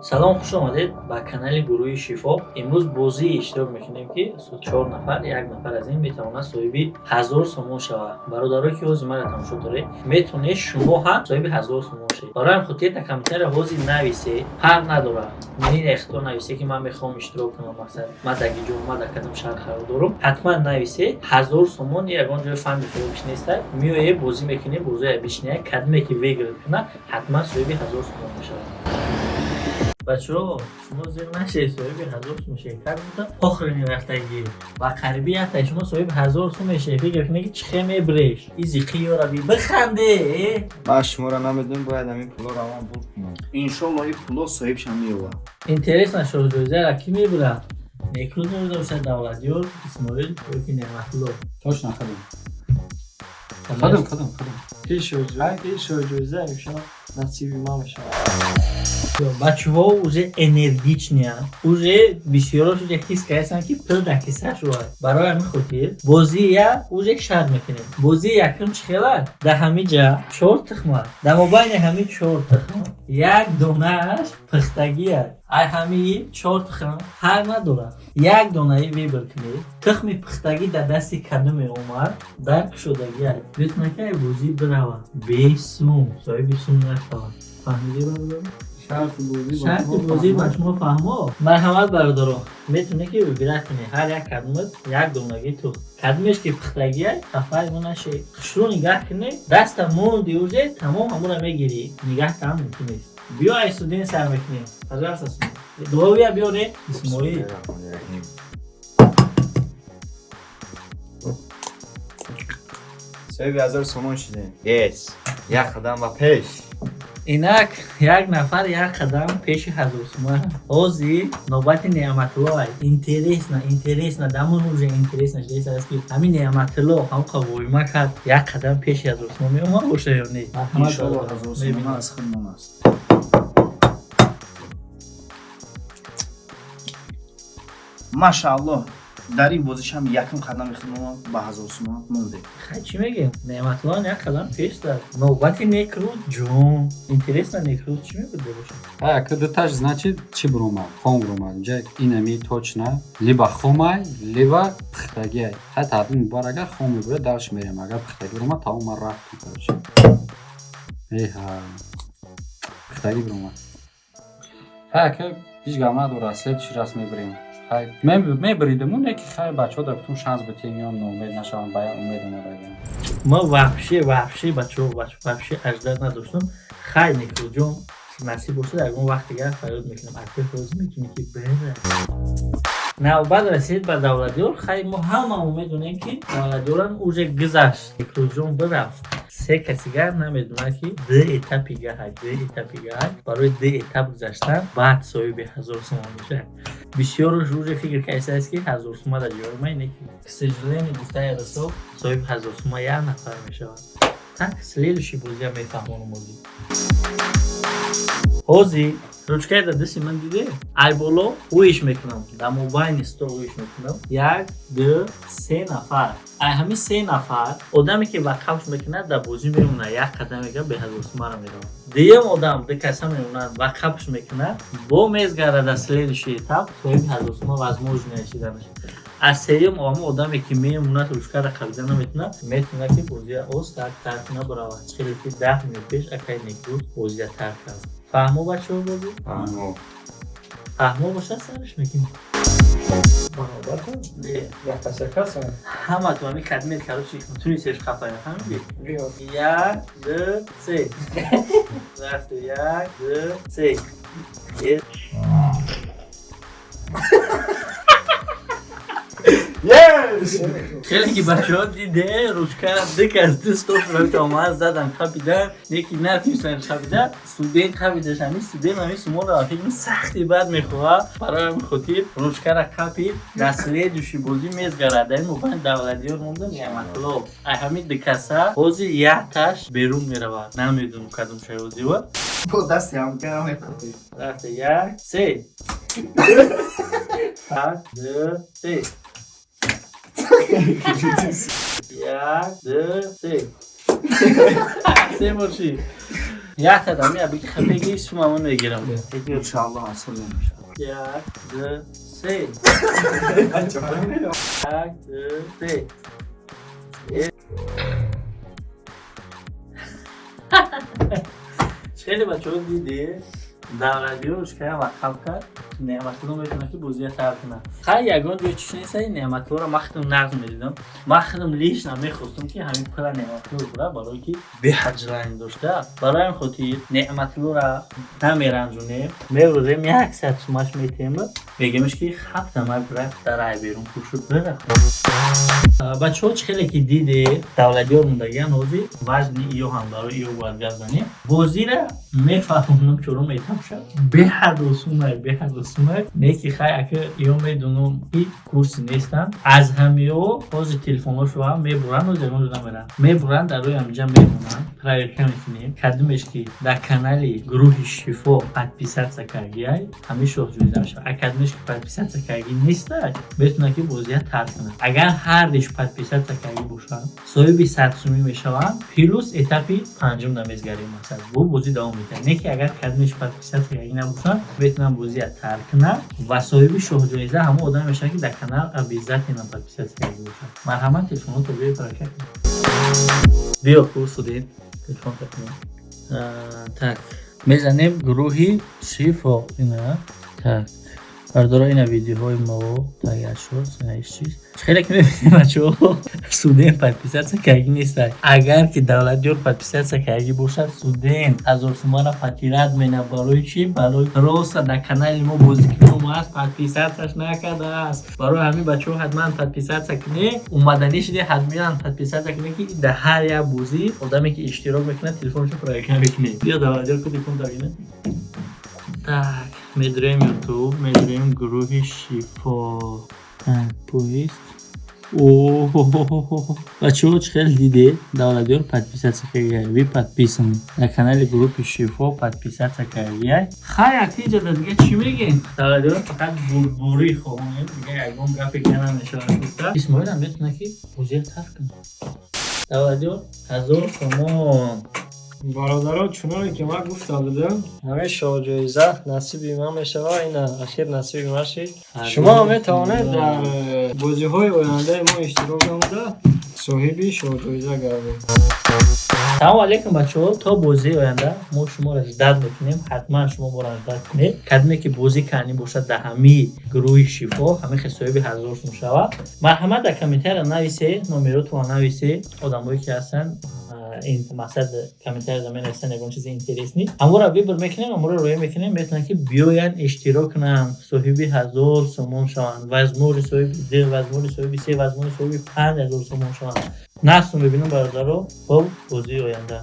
Салом, хуш омадед ба канали гурӯҳи Шифо. Имрӯз бозие иштирок мекунем, ки чор нафар, як нафар аз ин метавонад соҳиби 1000 сомон шавад. Бародарое, ки ҳозир маро тамошо доред, метавонед шумо ҳам соҳиби 1000 сомон шавед. Барои ҳам хотир дар комментария ҳозир нависед, фарқ надорад, мнение ихтиёр нависе, ки ман мехоҳам иштирок кунам, мақсад ман дар гиҷо, ман дар кадом шаҳр қарор дорам. Ҳатман нависе. 1000 сомон ягон ҷои фанди фурӯш неста. Меоед, бозӣ мекунем, бозии обычный. Кадоме ки выиграть кунад, ҳатман соҳиби 1000 сомон мешавад. Бачаҳо, шумо зир нашед, соҳиби 1000 сум мешавед. Как будто охирини рафтагӣ ва қариби яктаи шумо соҳиби 1000 сум мешавед. Фикр кунед, ки чӣ хел мебиреш и зиқи ёраби биханде. Ман шуморо намедонам, бояд ҳамин пулоро ман бурд кунам. Иншолло, ин пуло соҳибшам меёбад. Интересно, шоҳҷоизаро кӣ мебирад? Некрӯз мебирда бошад, Давлатёр, Исмоил ёки Неъматулло? Точно худам. Худам, худам, худам. Ин шоҳҷоиза имшаб насиби ман мешавад. Бачаҳо уже энергичный анд, уже бисёрош уже ҳис кардастанд, ки пул дар киса шуд. Барои ҳамин хотир бозия уже шарт мекунем. Бозии якум чӣ хела? Дар ҳамин ҷа чор тухма, дар мобайни ҳамин чор тухм як донааш пухтагия. Ай ҳамии чор тухм фарқ надорад, як донаи выбор кунед. Тухми пухтагӣ дар дасти кадоме омад, дар кушодагия метавонад, ки ай бозӣ биравад бесум, соҳиби сум нашавад. Фаҳмидӣ, бародар? Шарти бозӣ. Шарти бозӣ ба шумо фаҳмо. Марҳамат, бародаро, метавонед, ки выбирать кунед. Ҳар як кадомат як донагӣ тухм, кадомеш ки пухтагия, хафаи мо нашед. Хушрӯ нигаҳ кунед, даста монди, уже тамом, ҳамура мегирӣ, нигаҳ там мумкин нест. Биё, ай студент сар мекунем. Пожалуйста, дуовия биёре, Исмоил. Бисмиллоҳир-раҳмонир-раҳим. Соҳиби 1000 сомон шудем. Yes, як қадам ба пеш. Инак, як нафар як қадам пеши 1000 сумон. Ҳозир навбати Неъматулло. Интересно, интересно, дамон уже интересно шудааст, ки ҳамин Неъматулло ҳамқа воима кард, як қадам пеши 1000 сумон меомад боша ё не. Иншолло, 1000 сомона аз худмон аст. Машааллоҳ, дар ин бозишам якум қадами худмон ба 1000 сомон мондем. Хай, чӣ мегем? Неъматулло як қадам пеш зад. Навбати Некрӯз ҷон. Интересно, Некрӯз чӣ мебуде боша? Ҳа, ка дуташ, значит, чӣ буромад? Хом буромад. Инҷа инами точно либо хомай, либо пухтагиай. Ҳай, таъдил мубар, агар хом мебурад, дальше мерем. Агар пухтагӣ буромад, тамом, ман рафтам, короче. Эҳа. Пухтагӣ буромад. Ҳай, ака, ҳеҷ гап надорад, следующий раз мебирем. Хай, мебиридему, не ки хай, бачаҳо дар гуфтум, шанс битем, ё ноумед нашаванд, ба як умед омадагем. Ма вообще, вообще, бачаҳо, вообще аждар надоштам. Хай, Некрӯзҷон, насиб бошад, ягон вақт дигар фарёд мекунам. Акай, ҳозир метавонӣ, ки бира. Навбат расид ба Давлатёр. Хай, мо ҳамамо медонем, ки Давлатёрам уже гузашт, Некрӯзҷон бирафт. Се касигар намедонад, ки ду этапи гаҳай, ду этапи гаҳай. Барои ду этап гузаштан баъд соҳиби 1000 сомон мешавад. Бисёрош уже фикр кардааст, ки 1000 сума дар ҷои ма ине ки, к сожалению, гуфтаи расо, соҳиби 1000 сума як нафар мешавад. Так, следующий бозия мефаҳмонам. Ҳозир, ҳозир ручкаи дар дасти ман диде, ай боло ӯиш мекунам, дар мобайни стол ӯиш мекунам. Як, ду, се нафар. Ай ҳамин се нафар одаме, ки ба қавш мекунад, дар бозӣ мемонад, як қадам мега, бе 1000 сумара меравад. Дуюм одам, ду каса мемонад, ба қавш мекунад, бо мезгарад, дар следующий этап соҳиби 1000 сума возможно шиданаш. Аз сеюм ҳамон одаме, ки мемонад, ручкаро қабида наметунад, метавонад, ки бозия оз тарк кунад, биравад. Хеле ки 10 минут пеш акай Некрӯз бозия тарк кард. Фаҳмо, бачаҳо, бозӣ? Фаҳмо. Фаҳмо бошад, сараш мекунем. Баробар кун. Як кас, як кас. Ҳаматон ҳамин кадмет, короче, тунисеш хафая, фаҳмидӣ? Биё. Як, ду, се, рафти. Як, ду, се. Yes! Хеле ки бачаҳо диде, ручкара диказ дустов омад, задан, қабидан, неки натунистан қабида. Студент қабидаш. Ҳамин студент ҳамин суморо филми сахти бад мехоҳад. Барои ҳамин хотир ручкара қапид, дар следующий бозӣ мезгарад. Дар ин мобайн Давлатиёр монда, Неъматулло. Ай ҳамин дикаса ҳозир якташ берун меравад. Намедонам, кадом шаёзива. Бо дасти ҳамкара мехӯрӣ. Рафта. Як, се, як, ду, се, як, ду, се, се боши. Як қадам я бики хапеги, сумамон мегирам. Иншаллоҳ, ҳасил мешавад. Як, ду, се. Як, ду, се. Хеле бачаҳо, диде, давладиёш кая вақф кард. Неъматулло метавонад, ки бозия тар кунад. Хай, ягон ҷой чиш неста. Неъматуллоро ман худам нағз медидам. Ман худам лично мехостам, ки ҳамин пула Неъматулло бура, барое ки беҳад желание дошта. Барои ҳамин хотир Неъматуллоро намеранҷонем, мебурем, 100 сумаш метем, мегемш, ки хафтамак бира, дар ай берун пушуд, бира. Бачаҳо, чӣ хеле ки диде, давладиёр мондагиан. Ҳозир важни иё ҳам барои иё бояд гап занем. Бозира мефаҳмонам, чорум этап шад. Беҳад осунай, беҳад осунай. Не ки хай, ака, иё медонам, ки курси нестанд. Аз ҳамиё ҳозир телефонҳошо ҳам мебуранд, ҳозир ягон ҷо намеранд, мебуранд, дар рӯи ҳамиҷа мемонанд. Проверка мекунем, кадомеш ки дар канали гурӯҳи Шифо подписаться кардиай, ҳамин шоҳҷоиза мешавад. А кадомеш ки подписаться кардӣ нестай, метавонад, ки бозия тарк кунад. Агар ҳардиш подписаться кардӣ бошанд, соҳиби 100 сумӣ мешаванд, плюс этапи панҷум намезгарем. Масалан, бо бозӣ давом медиҳад. Не ки агар кадомеш подписаться кардӣ набошанд, метавонанд бозия тарк кунанд ва соҳиби шоҳҷоиза ҳамон одаме мешавад, ки дар канал обязательно подписаться кардӣ бошад. Марҳамат, телефоното биёй, проверка кунед. Биё, суден, телефон кунем. Так, мезанем гурӯҳи Шифо. Ина, так, бардора, ина видеоҳои мо тайёр шуд. Ина иш чиз хеле ки мебинем, бачаҳо, суден подписаться кардӣ нестай. Агар ки Давлатёр подписаться кардӣ бошад, суден 1000 сумара потерять мена. Барои чӣ? Барои просто дар канали мо бозикунум аст, подписаться ш накардааст. Барои ҳамин, бачаҳо, ҳатман подписаться кунед. Омаданӣ шуде, ҳатман подписаться кунед, ки дар ҳар як бозӣ одаме ки иштирок мекунад, телефоншо проверка мекунед. Биё, Давлатёр, ку телефон тагина. Так, медурем Ютуб, медурем гурӯҳи Шифо. Так, поиск. Бачаҳо, чӣ хел диде, Давлатёр подписаться кардиай. Вы подписаны на канали группи Шифо, подписаться кардиай. Хай, акиҷада дига чӣ мегем? Давлатёр фақат бурдборӣ хоҳонем, дига ягон гапе ки намешавад гуфта. Исмоилам метавонад, ки бозия тарк кунад. Давлатёр, 1000 сомон. Бародаро, чуноне ки ман гуфта будам, ҳамин шоҳҷоиза насиби ман мешавад. Ина ахир насиби ман шид. Шумо ҳам метавонед дар бозиҳои ояндаи мо иштирок намуда, соҳиби шоҳҷоиза гардед. Салому алейкум, бачаҳо! То бозии оянда мо шуморо ждать мекунем. Ҳатман шумо моро ждать кунед. Кадоме ки бозӣ кардӣ бошад дар ҳамаи гурӯҳи Шифо, ҳамин хел соҳиби 1000 сум шавад. Марҳамат, дар комментария нависе, номеротонро нависе. Одамое ки ҳастанд, ин мақсад, комментария менависанд ягон чизи интересный, ҳамонро выбор мекунем, ҳамонро роя мекунем. Метавонанд, ки биёянд, иштирок кунанд, соҳиби 1000 сомон шаванд, возможно, соҳиби ду, возможно, соҳиби се, возможно, соҳиби 5000 сомон шаванд. Насу мебинам, бародаро, то бозии оянда.